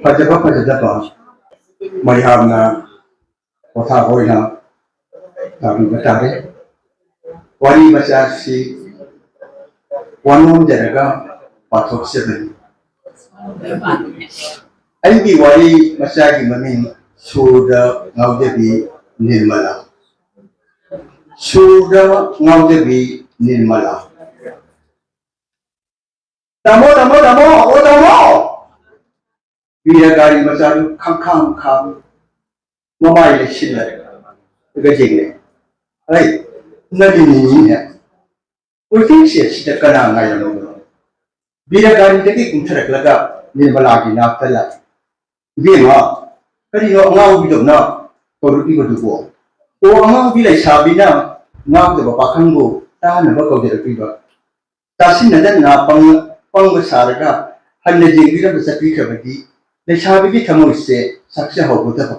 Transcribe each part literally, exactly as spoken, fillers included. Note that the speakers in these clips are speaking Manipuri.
ꯐꯖꯕ ꯐꯖꯗꯕ ꯃꯌꯥꯝꯅ ꯄꯣꯊꯥꯕ ꯑꯣꯏꯅ ꯇꯥꯕꯤꯕ ꯇꯥꯔꯦ꯫ ꯋꯥꯔꯤ ꯃꯆꯥꯁꯤ ꯋꯥꯅꯣꯝꯖꯔꯒ ꯄꯥꯊꯣꯛꯆꯕꯅꯤ꯫ ꯑꯩꯒꯤ ꯋꯥꯔꯤ ꯃꯆꯥꯒꯤ ꯃꯃꯤꯡ ꯁꯨꯔꯗ ꯉꯥꯎꯖꯕꯤ ꯅꯤꯔꯃꯂꯥ꯫ ꯁꯨꯔꯗ ꯉꯥꯎꯖꯕꯤ ꯅꯤꯔꯃꯂꯥ꯫ "ꯇꯥꯃꯣ, ꯇꯥꯃꯣ, ꯇꯥꯃꯣ, ꯑꯣ ꯇꯥꯃꯣ!" ꯕꯤꯔ ꯒꯥꯔꯤ ꯃꯆꯥꯗꯨ ꯈꯪꯈꯥꯡ ꯈꯥꯡ ꯃꯃꯥꯏ ꯂꯩꯁꯤꯜꯂꯒ ꯌꯦꯡꯂꯦ꯫ "ꯑꯩ ꯅꯪꯒꯤ ꯅꯤꯅꯤꯅꯦ꯫ ꯀꯣꯏꯆꯦꯟꯁꯦ ꯁꯤꯗ ꯀꯅꯥ ꯉꯥꯏꯔꯝꯃꯤꯕꯅꯣ?" ꯕꯤꯔ ꯒꯥꯔꯤꯗꯒꯤ ꯀꯨꯝꯊꯔꯛꯂꯒ ꯅꯤꯔꯃꯂꯥꯒꯤ ꯅꯥꯛꯇ ꯂꯥꯛꯏ꯫ "ꯏꯕꯦꯝꯃ, ꯀꯔꯤꯅꯣ ꯑꯉꯥꯎꯕꯤꯗꯧꯅ ꯇꯧꯔꯛꯂꯤꯕꯗꯨꯕꯣ? ꯑꯣ, ꯑꯉꯥꯎꯕꯤ ꯂꯩꯁꯥꯕꯤꯅ ꯉꯥꯎꯗꯕ ꯄꯥꯈꯪꯕꯨ ꯇꯥꯅꯕ ꯀꯧꯖꯔꯛꯂꯤꯕ꯫ ꯇꯥꯁꯤꯟꯅꯗꯅ ꯄꯪ-, ꯄꯪꯕ ꯁꯥꯔꯒ ꯍꯟꯅ ꯌꯦꯡꯕꯤꯔꯝꯕ ꯆꯠꯄꯤꯈ꯭ꯔꯕꯗꯤ ꯂꯩꯁꯥꯕꯤꯒꯤ ꯊꯃꯣꯏꯁꯦ ꯆꯥꯛꯆꯍꯧꯒꯗꯕ꯫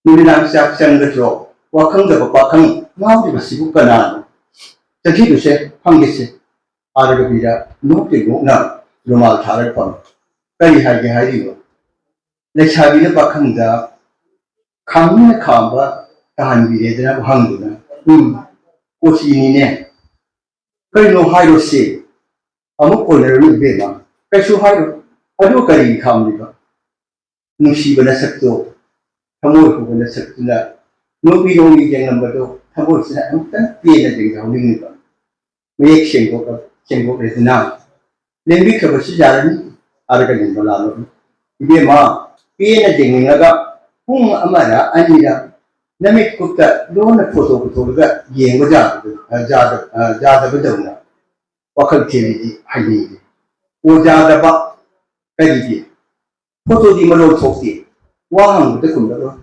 ꯅꯨꯃꯤꯗꯥꯡ ꯆꯥꯛ ꯆꯪꯒꯗ꯭ꯔꯣ? ꯋꯥꯈꯪꯗꯕ ꯄꯥꯈꯪ ꯉꯥꯎꯔꯤꯕꯁꯤꯕꯨ ꯀꯅꯥꯅꯣ? ꯆꯠꯈꯤꯕꯁꯦ ꯐꯪꯒꯦꯁꯦ꯫" ꯑꯥꯔꯒꯕꯤꯗ ꯅꯣꯛꯇꯤ ꯅꯣꯛꯅ ꯔꯨꯃꯥꯜ ꯊꯥꯔꯒ ꯐꯝꯃꯤ꯫ "ꯀꯔꯤ ꯍꯥꯏꯒꯦ ꯍꯥꯏꯔꯤꯅꯣ? ꯂꯩꯁꯥꯕꯤꯅ ꯄꯥꯈꯪꯗ ꯈꯥꯡꯅ ꯈꯥꯝꯕ ꯇꯥꯍꯟꯕꯤꯔꯦꯗꯅ ꯍꯪꯗꯨꯅ, ꯎꯝ, ꯀꯣꯆꯤꯅꯤꯅꯦ꯫ ꯀꯩꯅꯣ ꯍꯥꯏꯔꯣꯁꯦ꯫ ꯑꯃꯨꯛ ꯑꯣꯏꯅꯔꯅꯨ ꯏꯕꯦꯝꯃ꯫ ꯀꯩꯁꯨ ꯍꯥꯏꯔꯣ꯫ ꯑꯗꯨ ꯀꯔꯤꯒꯤ ꯈꯥꯝꯂꯤꯕ? ꯅꯨꯡꯁꯤꯕ ꯅꯁꯛꯇꯣ, ꯊꯃꯣꯏ ꯍꯨꯕ ꯅꯁꯛꯇꯨꯅ ꯅꯣꯡꯃꯤ ꯅꯣꯡꯃꯤ ꯌꯦꯡꯂꯝꯕꯗꯣ ꯊꯃꯣꯏꯁꯤꯅ ꯑꯃꯨꯛꯇꯪ ꯄꯦꯟꯅ ꯌꯦꯡꯖꯍꯧꯅꯤꯡꯉꯤꯕ꯫" ꯃꯌꯦꯛ ꯁꯦꯡꯗꯣꯛ-, ꯁꯦꯡꯗꯣꯛꯂꯦꯗꯅ꯫ "ꯂꯦꯡꯕꯤꯈ꯭ꯔꯕꯁꯨ ꯌꯥꯔꯅꯤ," ꯍꯥꯏꯔꯒ ꯂꯦꯡꯕ ꯂꯥꯛꯂꯕꯅꯤ꯫ "ꯏꯕꯦꯝꯃ, ꯄꯦꯟꯅ ꯌꯦꯡꯅꯤꯡꯉꯒ ꯄꯨꯡ ꯑꯃꯔ ꯑꯅꯤꯔ ꯅꯃꯤꯠ ꯀꯨꯞꯇ ꯂꯣꯟꯅ ꯐꯣꯇꯣ ꯄꯨꯊꯣꯛꯂꯒ ꯌꯦꯡꯕ ꯌꯥꯗꯕ-, ꯌꯥꯗ-, ꯌꯥꯗꯕꯗꯧꯅ ꯋꯥꯈꯜ ꯊꯦꯝꯃꯤꯗꯤ ꯍꯥꯏꯅꯤꯡꯗꯦ꯫ ꯑꯣ, ꯌꯥꯗꯕ ꯀꯔꯤꯒꯤ? ꯐꯣꯇꯣꯗꯤ ꯃꯔꯣꯜ ꯊꯣꯛꯇꯦ꯫ ꯋꯥ ꯍꯪꯕꯗ ꯈꯨꯝꯂꯔꯣꯏ꯫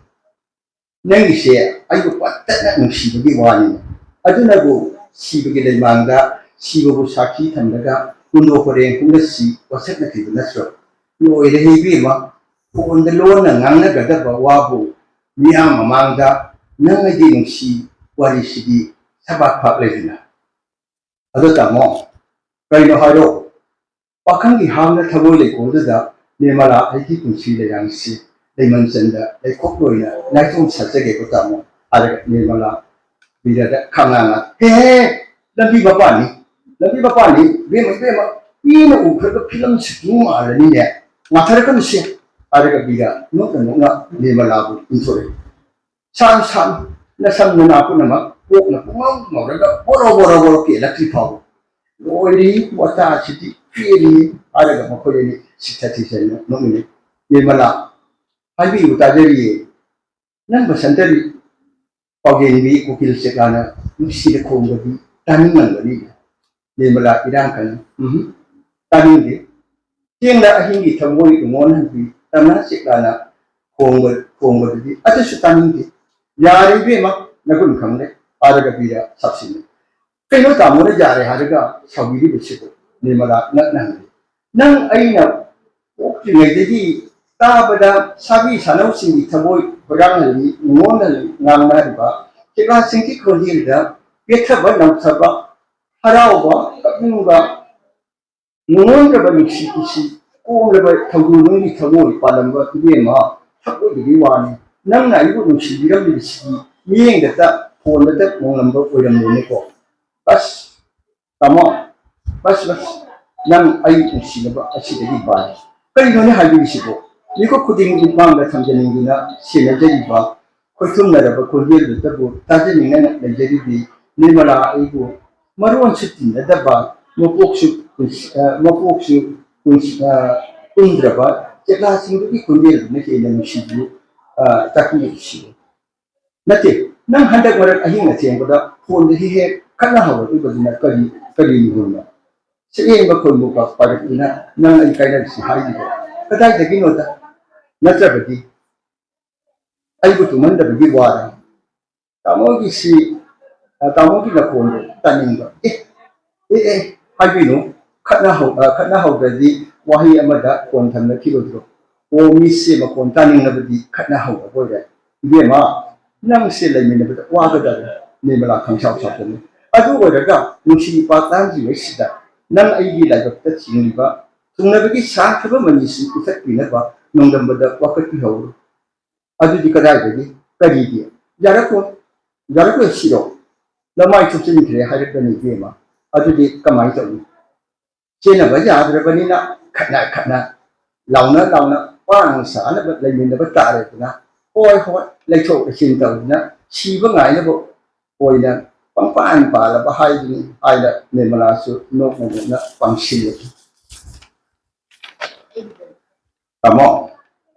ꯅꯪꯒꯤꯁꯦ ꯑꯩꯕꯨ ꯄꯠꯇꯅ ꯅꯨꯡꯁꯤꯕꯒꯤ ꯋꯥꯅꯤꯅꯦ꯫ ꯑꯗꯨꯅꯕꯨ ꯁꯤꯕꯒꯤ ꯂꯩꯃꯥꯡꯗ ꯁꯤꯕꯕꯨ ꯁꯥꯈꯤ ꯊꯝꯂꯒ ꯀꯨꯟꯗꯣ ꯍꯣꯔꯦꯟ ꯀꯨꯝꯅꯁꯤ ꯋꯥꯁꯛꯅꯈꯤꯕ ꯅꯠꯇ꯭ꯔꯣ? ꯂꯣꯏꯔꯦꯍꯦ ꯏꯕꯦꯝꯃ, ꯐꯣꯟꯗ ꯂꯣꯟꯅ ꯉꯥꯡꯅꯒꯗꯕ ꯋꯥꯕꯨ ꯃꯤꯌꯥꯝ ꯃꯃꯥꯡꯗ ꯅꯪ ꯑꯩꯗꯤ ꯅꯨꯡꯁꯤ ꯋꯥꯔꯤꯁꯤꯗꯤ ꯁꯕꯥꯛ ꯐꯥꯛ ꯂꯩꯗꯅ꯫" "ꯑꯗꯣ ꯇꯥꯃꯣ, ꯀꯩꯅꯣ ꯍꯥꯏꯔꯣ?" "ꯄꯥꯈꯪꯒꯤ ꯍꯥꯡꯅ ꯊꯃꯣꯏ ꯂꯩꯀꯣꯜꯗꯨꯗ "ꯅꯤꯔꯃꯂꯥ, ꯑꯩꯒꯤ ꯄꯨꯟꯁꯤ ꯂꯩꯔꯥꯡꯁꯤ ꯂꯩꯃꯟ ꯆꯟꯗ ꯂꯩꯈꯣꯛ ꯂꯣꯏꯅ ꯅꯥꯏꯇꯣꯝ ꯁꯥꯖꯒꯦꯀꯣ ꯇꯥꯃꯣ"꯫ ꯍꯥꯏꯔꯒ ꯅꯤꯔꯃꯂꯥ ꯕꯤꯔꯗ ꯈꯪꯉꯥꯡꯉ, "ꯍꯦ ꯍꯦ, ꯂꯝꯕꯤ ꯃꯄꯥꯟꯅꯤ, ꯂꯝꯕꯤ ꯃꯄꯥꯟꯅꯤ, ꯏꯕꯦꯝꯃ, ꯏꯕꯦꯝꯃ, ꯃꯤꯅ ꯎꯈ꯭ꯔꯒ ꯐꯤꯂꯝ ꯁꯨꯇꯤꯡ ꯃꯥꯜꯂꯅꯤꯅꯦ, ꯉꯥꯊꯔꯛꯀꯅꯨꯁꯦ"꯫ ꯍꯥꯏꯔꯒ ꯕꯤꯔ ꯅꯣꯛꯅ ꯅꯣꯛꯅ ꯅꯤꯔꯃꯂꯥꯕꯨ ꯏꯟꯊꯣꯔꯛꯏ꯫ "ꯁꯥꯡ ꯁꯥꯡ, ꯅꯁꯝ ꯅꯅꯥ ꯄꯨꯝꯅꯃꯛ ꯀꯣꯛꯅ ꯄꯨꯡꯉꯧ ꯉꯧꯔꯒ ꯕꯣꯔꯣ ꯕꯣꯔꯣ ꯕꯣꯔꯣ ꯀꯦꯜꯂꯛꯇ꯭ꯔꯤ ꯐꯥꯎꯕ꯫ ꯂꯣꯏꯔꯤ, ꯋꯥꯇꯥꯁꯤꯗꯤ ꯄꯦꯜꯂꯤ"꯫ ꯍꯥꯏꯔꯒ ꯃꯈꯣꯏ ꯑꯅꯤ ꯁꯤꯊ ꯊꯤꯊꯅ ꯅꯣꯛꯃꯤꯟꯅꯩ꯫ "ꯅꯤꯔꯃꯂꯥ, ꯍꯥꯏꯕꯤꯌꯨ, ꯇꯥꯖꯔꯤꯌꯦ꯫ ꯅꯪ ꯕꯁꯟꯇꯔꯤ ꯄꯥꯎꯖꯦꯟꯕꯤ ꯀꯨꯀꯤꯜ ꯆꯦꯛꯂꯥꯅ ꯅꯨꯡꯁꯤꯅ ꯈꯣꯡꯕꯗꯤ ꯇꯥꯅꯤꯡꯂꯝꯒꯅꯤ"꯫ ꯅꯤꯔꯃꯂꯥ ꯏꯔꯥꯡ ꯀꯟꯅ, "ꯎꯝ, ꯇꯥꯅꯤꯡꯗꯦ꯫ ꯆꯦꯡꯗ ꯑꯍꯤꯡꯒꯤ ꯊꯃꯣꯏ ꯂꯨꯉꯣꯟ ꯍꯟꯕꯤ ꯇꯝꯅ ꯆꯦꯛꯂꯥꯅ ꯈꯣꯡꯕ, ꯈꯣꯡꯕꯗꯨꯗꯤ ꯑꯗꯨꯁꯨ ꯇꯥꯅꯤꯡꯗꯦ꯫ ꯌꯥꯔꯦ ꯏꯕꯦꯝꯃ, ꯅꯒꯨꯟ ꯈꯪꯂꯦ" ꯍꯥꯏꯔꯒ ꯕꯤꯔ ꯁꯥꯞꯁꯤꯟꯅꯩ꯫ "ꯀꯩꯅꯣ ꯇꯥꯃꯣꯅ ꯌꯥꯔꯦ ꯍꯥꯏꯔꯒ ꯁꯥꯎꯕꯤꯔꯤꯕꯁꯤꯕꯨ?" ꯅꯤꯔꯃꯂꯥ ꯉꯛꯅ ꯍꯪꯉꯤ꯫ "ꯅꯪ ꯑꯩꯅ ꯄꯣꯛꯇ꯭ꯔꯤꯉꯩꯗꯒꯤ ꯇꯥꯕꯗ ꯁꯥꯕꯤ ꯁꯥꯅꯧꯁꯤꯡꯒꯤ ꯊꯃꯣꯏ ꯍꯨꯔꯥꯟꯍꯜꯂꯤ, ꯅꯨꯡꯉꯣꯟꯍꯜꯂꯤ ꯉꯥꯡꯅꯔꯤꯕ ꯆꯦꯛꯂꯥꯁꯤꯡꯒꯤ ꯈꯣꯟꯖꯦꯜꯗ ꯄꯦꯠꯊꯕ, ꯅꯧꯊꯕ, ꯍꯔꯥꯎꯕ, ꯀꯞꯅꯤꯡꯕ, ꯅꯨꯡꯉꯣꯟꯗ꯭ꯔꯕ ꯅꯨꯡꯁꯤ ꯀꯨꯁꯤ, ꯀꯣꯝꯂꯕ ꯊꯧꯗꯣ ꯅꯨꯡꯒꯤ ꯊꯃꯣꯏ ꯄꯥꯜꯂꯝꯕ ꯏꯕꯦꯝꯃ, ꯊꯛꯑꯣꯏꯕꯒꯤ ꯋꯥꯅꯤ꯫ ꯅꯪꯅ ꯑꯩꯕꯨ ꯅꯨꯡꯁꯤꯕꯤꯔꯝꯂꯤꯕꯁꯤꯗꯤ ꯃꯤꯠꯌꯦꯡꯗꯇ, ꯐꯣꯟꯗꯇ ꯃꯣꯡꯂꯝꯕ ꯑꯣꯏꯔꯝꯂꯣꯏꯅꯦꯀꯣ꯫ ꯑꯁ, ꯇꯥꯃꯣ, ꯕꯁ, ꯕꯁ, ꯅꯪ ꯑꯩ ꯅꯨꯡꯁꯤꯅꯕ ꯑꯁꯤꯗꯒꯤ ꯕꯥꯏ꯫ ꯀꯔꯤꯅꯣꯅꯦ ꯍꯥꯏꯕꯤꯔꯤꯁꯤꯕꯣ? ꯃꯤꯀꯨꯞ ꯈꯨꯗꯤꯡ ꯃꯤꯠꯃꯥꯡꯗ ꯊꯝꯖꯅꯤꯡꯗꯨꯅ ꯁꯦꯟꯅꯖꯔꯤꯕ ꯈꯣꯏꯊꯨꯝꯅꯔꯕ ꯈꯣꯟꯖꯦꯜꯗꯨꯗꯕꯨ ꯇꯥꯖꯅꯤꯡꯅ ꯂꯩꯖꯔꯤꯕꯤ ꯅꯤꯔꯃꯂꯥ ꯑꯩꯕꯨ ꯃꯔꯣꯟꯁꯨ ꯇꯤꯟꯅꯗꯕ, ꯃꯄꯣꯛꯁꯨ ꯄꯨꯟꯁꯤ-, ꯑ, ꯃꯄꯣꯛꯁꯨ ꯄꯨꯟꯁꯤ-, ꯑ, ꯄꯨꯟꯗ꯭ꯔꯕ ꯆꯦꯛꯂꯥꯁꯤꯡꯗꯨꯒꯤ ꯈꯣꯟꯖꯦꯜꯗꯨꯅ ꯍꯦꯟꯅ ꯅꯨꯡꯁꯤꯕꯤꯌꯨ, ꯑ, ꯇꯥꯛꯄꯤꯔꯤꯕꯁꯤꯕꯨ? ꯅꯠꯇꯦ, ꯅꯪ ꯍꯟꯗꯛ ꯃꯔꯛ ꯑꯍꯤꯡ ꯑꯊꯦꯡꯕꯗ ꯐꯣꯟꯗ ꯍꯦꯛ ꯍꯦꯛ ꯈꯠꯅ ꯍꯧꯔꯛꯂꯤꯕꯗꯨꯅ ꯀꯔꯤ, ꯀꯔꯤ ꯃꯤꯍꯨꯜꯅꯣ? ꯁꯛꯌꯦꯡꯕ ꯈꯣꯏꯃꯨꯛꯄ ꯄꯥꯏꯔꯛꯇꯨꯅ ꯅꯪ ꯑꯩ ꯀꯥꯏꯅꯔꯁꯤ ꯍꯥꯏꯔꯤꯕꯣ? ꯀꯗꯥꯏꯗꯒꯤꯅꯣꯗ? ꯅꯠꯇ꯭ꯔꯕꯗꯤ ꯑꯩꯕꯨ ꯇꯨꯝꯍꯟꯗꯕꯒꯤ ꯋꯥꯔ? ꯇꯥꯃꯣꯒꯤꯁꯤ, ꯑ, ꯇꯥꯃꯣꯒꯤ ꯅꯈꯣꯟꯗꯣ ꯇꯥꯅꯤꯡꯕ꯫ ꯑꯦ, ꯑꯦ, ꯑꯦ, ꯍꯥꯏꯕꯤꯅꯨ꯫ ꯈꯠꯅ ꯍꯧ-, ꯑ, ꯈꯠꯅ ꯍꯧꯗ꯭ꯔꯗꯤ ꯋꯥꯍꯩ ꯑꯃꯗ ꯀꯣꯟ ꯊꯝꯅꯈꯤꯔꯣꯏꯗ꯭ꯔꯣ? ꯑꯣ, ꯃꯤꯁꯦ ꯃꯈꯣꯟ ꯇꯥꯅꯤꯡꯂꯕꯗꯤ ꯈꯠꯅ ꯍꯧꯔꯕ ꯑꯣꯏꯔꯦ꯫ ꯏꯕꯦꯝꯃ, ꯅꯪꯁꯦ ꯂꯩꯃꯤꯟꯅꯕꯗ ꯋꯥꯒꯗꯕ꯫ ꯅꯤꯔꯃꯂꯥ ꯈꯪꯁꯥꯎ ꯁꯥꯎꯇꯅ꯫ ꯑꯗꯨ ꯑꯣꯏꯔꯒ ꯅꯨꯡꯁꯤ ꯅꯨꯄꯥ ꯇꯥꯟꯗ꯭ꯔꯤꯉꯩꯁꯤꯗ ꯅꯪ ꯑꯩꯒꯤ ꯂꯥꯏꯕꯛꯇ ꯆꯤꯡꯂꯤꯕ ꯊꯨꯡꯅꯕꯒꯤ ꯁꯥꯟꯈ꯭ꯔꯕ ꯃꯅꯤꯁꯤꯡ ꯄꯤꯊꯛꯄꯤꯅꯕ ꯅꯣꯡꯗꯝꯕꯗ ꯋꯥꯀꯠꯄꯤꯍꯧꯔꯣ꯫ ꯑꯗꯨꯗꯤ ꯀꯗꯥꯏꯗꯒꯤ? ꯀꯔꯤꯒꯤ? ꯌꯥꯔꯛꯂꯣꯏ꯫ ꯌꯥꯔꯛꯂꯣꯏ ꯁꯤꯔꯣ? ꯂꯃꯥꯏ ꯊꯨꯞꯆꯤꯟꯈ꯭ꯔꯦ ꯍꯥꯏꯔꯛꯀꯅꯤ ꯏꯕꯦꯝꯃ꯫ ꯑꯗꯨꯗꯤ ꯀꯃꯥꯏꯅ ꯇꯧꯅꯤ? ꯆꯦꯟꯅꯕ ꯌꯥꯗ꯭ꯔꯕꯅꯤꯅ ꯈꯠꯅ ꯈꯠꯅ, ꯂꯥꯎꯅ ꯂꯥꯎꯅ, ꯄꯥꯡ ꯁꯥꯅꯕ ꯂꯩꯃꯤꯟꯅꯕ ꯇꯥꯔꯦꯗꯅ꯫ ꯍꯣꯏ ꯍꯣꯏ, ꯂꯩꯊꯣꯛ ꯂꯩꯁꯤꯟ ꯇꯧꯗꯅ ꯁꯤꯕ ꯉꯥꯏꯅꯕ ꯑꯣꯏꯅ ꯄꯪꯄꯥꯟ ꯄꯥꯜꯂꯕ ꯍꯥꯏꯗꯨꯅꯤ ꯍꯥꯏꯅ ꯅꯤꯔꯃꯂꯥꯁꯨ ꯅꯣꯛꯅ ꯅꯣꯛꯅ ꯄꯥꯡꯁꯤꯜꯂꯤ꯫ ꯇꯥꯃꯣ,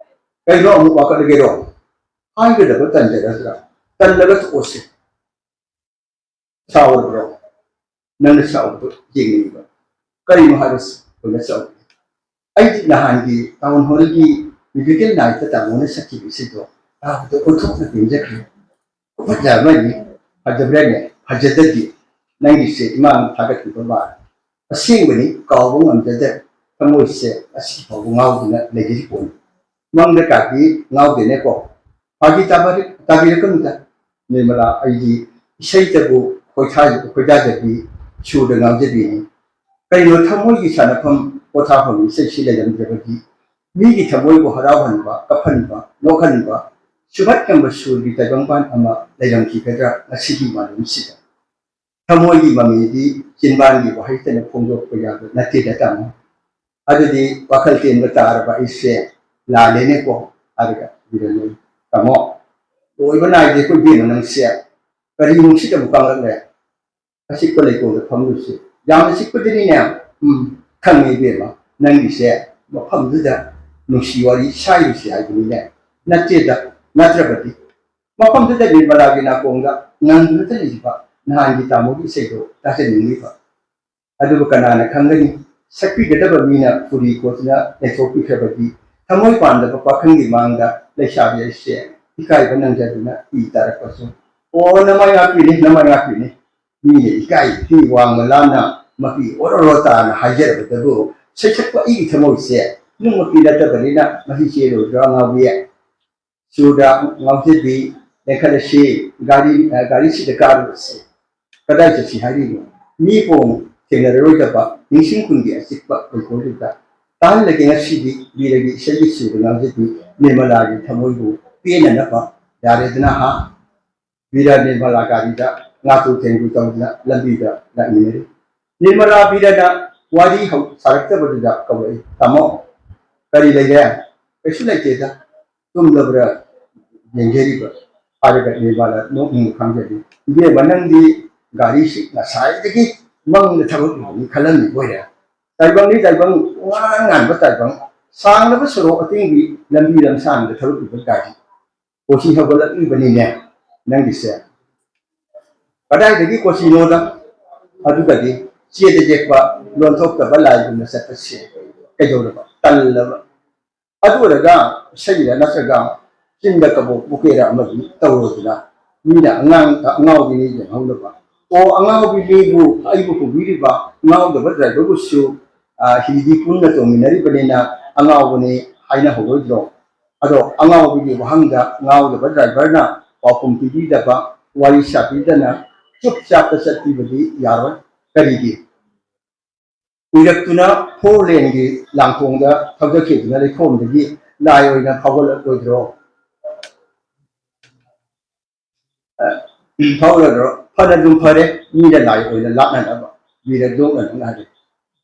ꯀꯩꯅꯣ ꯑꯃꯨꯛ ꯋꯥꯀꯠꯂꯒꯦꯔꯣ? ꯍꯥꯏꯒꯗꯕ ꯇꯟꯖꯔꯗ꯭ꯔꯥ? ꯇꯜꯂꯒ ꯊꯣꯛꯑꯁꯤ꯫ ꯁꯥꯎꯔꯕ꯭ꯔꯣ? ꯅꯪꯅ ꯁꯥꯎꯕꯗꯣ ꯌꯦꯡꯅꯤꯡꯕ꯫ ꯀꯔꯤꯅꯣ ꯍꯥꯏꯕꯁꯤ ꯑꯩꯈꯣꯏꯅ ꯁꯥꯎꯕ꯫ ꯑꯩꯗꯤ ꯅꯍꯥꯟꯒꯤ ꯇꯥꯎꯟ ꯍꯣꯜꯒꯤ ꯃ꯭ꯌꯨꯖꯤꯀꯦꯜ ꯅꯥꯏꯠꯇ ꯇꯥꯃꯣꯅ ꯁꯛꯈꯤꯕ ꯏꯁꯩꯗꯣ ꯇꯥꯕꯗ ꯑꯣꯟꯊꯣꯛꯅ ꯄꯦꯟꯖꯈ꯭ꯔꯦ꯫ ꯈꯨꯐꯖ ꯑꯃꯅꯤ꯫ ꯐꯖꯕ꯭ꯔꯥꯅꯦ? ꯐꯖꯗꯗꯤ꯫ ꯅꯪꯒꯤꯁꯦ ꯏꯃꯥꯅ ꯊꯥꯒꯠꯈꯤꯕ ꯃꯥꯜꯂꯦ꯫ ꯑꯁꯦꯡꯕꯅꯤ, ꯀꯥꯎꯕ ꯉꯝꯖꯗꯦ꯫ ꯊꯃꯣꯏꯁꯦ ꯉꯁꯤ ꯐꯥꯎꯕ ꯉꯥꯎꯗꯨꯅ ꯂꯩꯖꯔꯤ ꯄꯣꯠꯅꯤ꯫ ꯃꯪꯗ ꯀꯥꯗꯤ ꯉꯥꯎꯗꯦꯅꯦꯀꯣ꯫ ꯐꯥꯒꯤ ꯇꯥꯕ-, ꯇꯥꯕꯤꯔꯛꯀꯅꯨꯗ꯫ ꯅꯤꯔꯃꯂꯥ, ꯑꯩꯗꯤ ꯏꯁꯩꯗꯕꯨ ꯈꯣꯏꯊꯥ-, ꯈꯣꯏꯗꯥꯖꯕꯤ, ꯁꯨꯔꯗ ꯉꯥꯎꯖꯕꯤꯅꯤ꯫ ꯀꯩꯅꯣ ꯊꯃꯣꯏꯒꯤ ꯁꯥꯟꯅꯐꯝ, ꯄꯣꯊꯥꯐꯝ ꯏꯁꯩꯁꯤ ꯂꯩꯔꯝꯗ꯭ꯔꯕꯗꯤ ꯃꯤꯒꯤ ꯊꯃꯣꯏꯕꯨ ꯍꯔꯥꯎꯍꯟꯕ, ꯀꯞꯍꯟꯕ, ꯅꯣꯛꯍꯟꯕ, ꯁꯨꯝꯍꯠ ꯉꯝꯕ ꯁꯨꯔꯒꯤ ꯇꯥꯏꯕꯪꯄꯥꯟ ꯑꯃ ꯂꯩꯔꯝꯈꯤꯒꯗ꯭ꯔꯥ ꯉꯁꯤꯒꯤ ꯃꯥꯂꯦꯝꯁꯤꯗ? ꯊꯃꯣꯏꯒꯤ ꯃꯃꯤꯗꯤ ꯆꯤꯟꯕꯥꯟꯒꯤ ꯋꯥꯍꯩꯇꯅ ꯐꯣꯡꯗꯣꯛꯄ ꯌꯥꯕ ꯅꯠꯇꯦꯗ ꯇꯥꯃꯣ꯫ ꯑꯗꯨꯗꯤ ꯋꯥꯈꯜ ꯇꯦꯟꯕ ꯇꯥꯔꯕ ꯑꯩꯁꯦ ꯂꯥꯜꯂꯦꯅꯦꯀꯣ꯫ ꯑꯗꯨꯒ ꯕꯤꯔꯦꯟꯅ, "ꯇꯥꯃꯣ, ꯂꯣꯏꯕ ꯅꯥꯏꯗꯦꯀꯣ ꯏꯕꯦꯝꯃ ꯅꯪꯁꯦ꯫ ꯀꯔꯤ ꯅꯨꯡꯁꯤꯠ ꯑꯃꯨꯛ ꯀꯥꯡꯂꯛꯂꯦ?" ꯑꯆꯤꯛꯄ ꯂꯩꯀꯣꯜꯗ ꯐꯝꯂꯨꯁꯤ꯫ ꯌꯥꯝꯅ ꯆꯤꯛꯄꯗꯨꯅꯤꯅꯦ꯫ ꯎꯝ, ꯈꯪꯉꯦ ꯏꯕꯦꯝꯃ, ꯅꯪꯒꯤꯁꯦ ꯃꯐꯝꯗꯨꯗ ꯅꯨꯡꯁꯤ ꯋꯥꯔꯤ ꯁꯥꯏꯔꯨꯁꯤ ꯍꯥꯏꯕꯅꯤꯅꯦ꯫ ꯅꯠꯇꯦꯗ, ꯅꯠꯇ꯭ꯔꯕꯗꯤ꯫ ꯃꯐꯝꯗꯨꯗ ꯅꯤꯔꯃꯂꯥꯒꯤ ꯅꯥꯀꯣꯡꯗ ꯉꯪꯗꯨꯅꯇ ꯂꯩꯔꯤꯕ ꯅꯍꯥꯟꯒꯤ ꯇꯥꯃꯣꯒꯤ ꯏꯁꯩꯗꯣ ꯇꯥꯖꯅꯤꯡꯂꯤꯕ꯫ ꯑꯗꯨꯕꯨ ꯀꯅꯥꯅ ꯈꯪꯒꯅꯤ? ꯁꯛꯄꯤꯒꯗꯕ ꯃꯤꯅ ꯐꯨꯔꯤ ꯀꯣꯠꯇꯨꯅ ꯂꯩꯊꯣꯛꯄꯤꯈ꯭ꯔꯕꯗꯤ ꯊꯃꯣꯏ ꯄꯥꯟꯗꯕ ꯄꯥꯈꯪꯒꯤ ꯃꯥꯡꯗ ꯂꯩꯁꯥꯕꯤ ꯑꯩꯁꯦ ꯏꯀꯥꯏꯕ ꯅꯪꯖꯗꯨꯅ ꯄꯤ ꯇꯥꯔꯛꯄꯁꯨ꯫ ꯑꯣ, ꯅꯃꯥꯏ ꯉꯥꯛꯄꯤꯅꯤ, ꯅꯃꯥꯏ ꯉꯥꯛꯄꯤꯅꯤ꯫ ꯃꯤꯅ ꯏꯀꯥꯏ ꯐꯤ ꯋꯥꯡꯃ ꯂꯥꯝꯅ ꯃꯄꯤ ꯑꯣꯔꯣ ꯑꯣꯔꯣ ꯇꯥꯅ ꯍꯥꯏꯖꯔꯕꯗꯕꯨ ꯁꯩꯁꯛꯄ ꯑꯩꯒꯤ ꯊꯃꯣꯏꯁꯦ ꯅꯨꯡꯃꯛꯇꯤ ꯅꯠꯇꯕꯅꯤꯅ ꯃꯍꯤ ꯆꯦꯜꯂꯣꯏꯗ꯭ꯔꯥ ꯉꯥꯎꯕꯤ? ꯆꯨꯔꯗ ꯉꯥꯎꯖꯕꯤ, ꯂꯦꯡꯈꯠꯂꯁꯤ, ꯒꯥꯔꯤ, ꯑ, ꯒꯥꯔꯤꯁꯤꯗ ꯀꯥꯔꯨꯔꯁꯤ꯫ ꯀꯗꯥꯏ ꯆꯠꯁꯤ ꯍꯥꯏꯔꯤꯅꯣ? ꯃꯤ ꯄꯣꯡ ꯊꯦꯡꯅꯔꯔꯣꯏꯗꯕ ꯅꯤꯡꯁꯤꯡ ꯈꯨꯟꯒꯤ ꯑꯆꯤꯛꯄ ꯂꯩꯀꯣꯜꯗꯨꯗ꯫ ꯇꯥꯍꯜꯂꯒꯦ ꯉꯁꯤꯗꯤ꯫ ꯕꯤꯔꯒꯤ ꯏꯁꯩꯒꯤ ꯁꯨꯔꯗ ꯉꯥꯡꯖꯕꯤ ꯅꯤꯔꯃꯂꯥꯒꯤ ꯊꯃꯣꯏꯕꯨ ꯄꯦꯟꯅꯅꯕ꯫ ꯌꯥꯔꯦꯗꯅ ꯍꯥ? ꯕꯤꯔ ꯅꯤꯔꯃꯂꯥ ꯒꯥꯔꯤꯗ ꯉꯥꯇꯨ ꯊꯦꯡꯒꯨ ꯇꯧꯗꯨꯅ ꯂꯝꯕꯤꯗ ꯂꯥꯛꯃꯤꯟꯅꯔꯤ꯫ ꯅꯤꯔꯃꯂꯥ ꯕꯤꯔꯅ ꯋꯥꯔꯤ ꯍꯧ-, ꯁꯥꯔꯛꯇꯕꯗꯨꯗ ꯀꯧꯔꯛꯏ, "ꯇꯥꯃꯣ, ꯀꯔꯤ ꯂꯩꯔꯦ?" "ꯀꯩꯁꯨ ꯂꯩꯇꯦꯗ, ꯇꯨꯝꯂꯕ꯭ꯔꯥ ꯌꯦꯡꯖꯔꯤꯕ?" ꯍꯥꯏꯔꯒ ꯅꯤꯔꯃꯂꯥ ꯅꯣꯛꯅꯤꯡꯕ ꯈꯪꯖꯔꯤ꯫ "ꯏꯕꯦꯝꯃ, ꯅꯪꯗꯤ ꯒꯥꯔꯤꯁꯤ ꯉꯁꯥꯏꯗꯒꯤ ꯃꯪꯗ ꯊꯕꯛ ꯂꯣꯏꯅꯤ ꯈꯜꯂꯝꯃꯤ ꯑꯣꯏꯔꯦ꯫ ꯇꯥꯏꯕꯪꯅꯤ ꯇꯥꯏꯕꯪ, ꯉꯥꯟ ꯉꯥꯟꯕ ꯇꯥꯏꯕꯪ, ꯁꯥꯡꯂꯕ ꯁꯣꯔꯣꯛ ꯑꯇꯦꯟꯕꯤ, ꯂꯝꯕꯤ ꯂꯝꯁꯥꯡꯗ ꯊꯕꯛ ꯂꯣꯏꯕ ꯒꯥꯔꯤ꯫ ꯀꯣꯆꯤ ꯍꯧꯒꯠꯂꯛꯂꯤꯕꯅꯤꯅꯦ ꯅꯪꯒꯤꯁꯦ꯫ ꯀꯗꯥꯏꯗꯒꯤ ꯀꯣꯆꯤꯅꯣꯗ? ꯑꯗꯨꯒꯗꯤ ꯆꯦꯗ ꯌꯦꯛꯄ ꯂꯣꯟꯊꯣꯛꯇꯕ ꯂꯥꯏꯒꯨꯝꯅ ꯆꯠꯄꯁꯦ ꯀꯩꯗꯧꯔꯕ? ꯇꯜꯂꯕ?" ꯑꯗꯨ ꯑꯣꯏꯔꯒ ꯏꯁꯩꯗ ꯅꯠꯇ꯭ꯔꯒ ꯆꯤꯟꯗ ꯀꯕꯣꯛ ꯄꯨꯀꯦꯔ ꯑꯃꯗꯤ ꯇꯧꯔꯣꯗꯅ꯫ ꯃꯤꯅ ꯑꯉꯥꯡ, ꯑꯉꯥꯎꯕꯤꯅꯤ ꯌꯦꯡꯍꯧꯅꯕ꯫ ꯑꯣ, ꯑꯉꯥꯎꯕꯤ ꯃꯤꯕꯨ, ꯑꯩꯕꯨ ꯄꯨꯕꯤꯔꯤꯕ ꯉꯥꯎꯗꯕ ꯗ꯭ꯔꯥꯏꯚꯔꯕꯨꯁꯨ, ꯑ, ꯍꯤꯗꯤ ꯄꯨꯟꯅ ꯇꯣꯡꯃꯤꯟꯅꯔꯤꯕꯅꯤꯅ ꯑꯉꯥꯎꯕꯅꯤ ꯍꯥꯏꯅꯍꯧꯔꯣꯏꯗ꯭ꯔꯣ? ꯑꯗꯣ ꯑꯉꯥꯎꯕꯒꯤ ꯋꯥꯍꯪꯗ ꯉꯥꯎꯗꯕ ꯗ꯭ꯔꯥꯏꯚꯔꯅ ꯄꯥꯎꯈꯨꯝ ꯄꯤꯕꯤꯗꯕ, ꯋꯥꯔꯤ ꯁꯥꯕꯤꯗꯅ ꯆꯨꯞ ꯆꯥꯞꯇ ꯆꯠꯄꯤꯕꯗꯤ ꯌꯥꯔꯣꯏ꯫ ꯀꯔꯤꯒꯤ? ꯎꯏꯔꯛꯇꯨꯅ ꯐꯣꯔ ꯂꯦꯟꯒꯤ ꯂꯥꯡꯈꯣꯡꯗ ꯊꯧꯖꯈꯤꯗꯨꯅ ꯂꯩꯈꯣꯝꯗꯒꯤ ꯂꯥꯏ ꯑꯣꯏꯅ ꯐꯥꯎꯒꯠꯂꯛꯂꯣꯏꯗ꯭ꯔꯣ? ꯐꯥꯎꯔꯗ꯭ꯔꯣ? ꯐꯅꯗꯨꯝ ꯐꯔꯦ, ꯃꯤꯅ ꯂꯥꯏ ꯑꯣꯏꯅ ꯂꯥꯠꯅꯅꯕ꯫ ꯕꯤꯔ ꯗꯣꯛꯅꯗꯨꯅ ꯍꯥꯏꯔꯦ꯫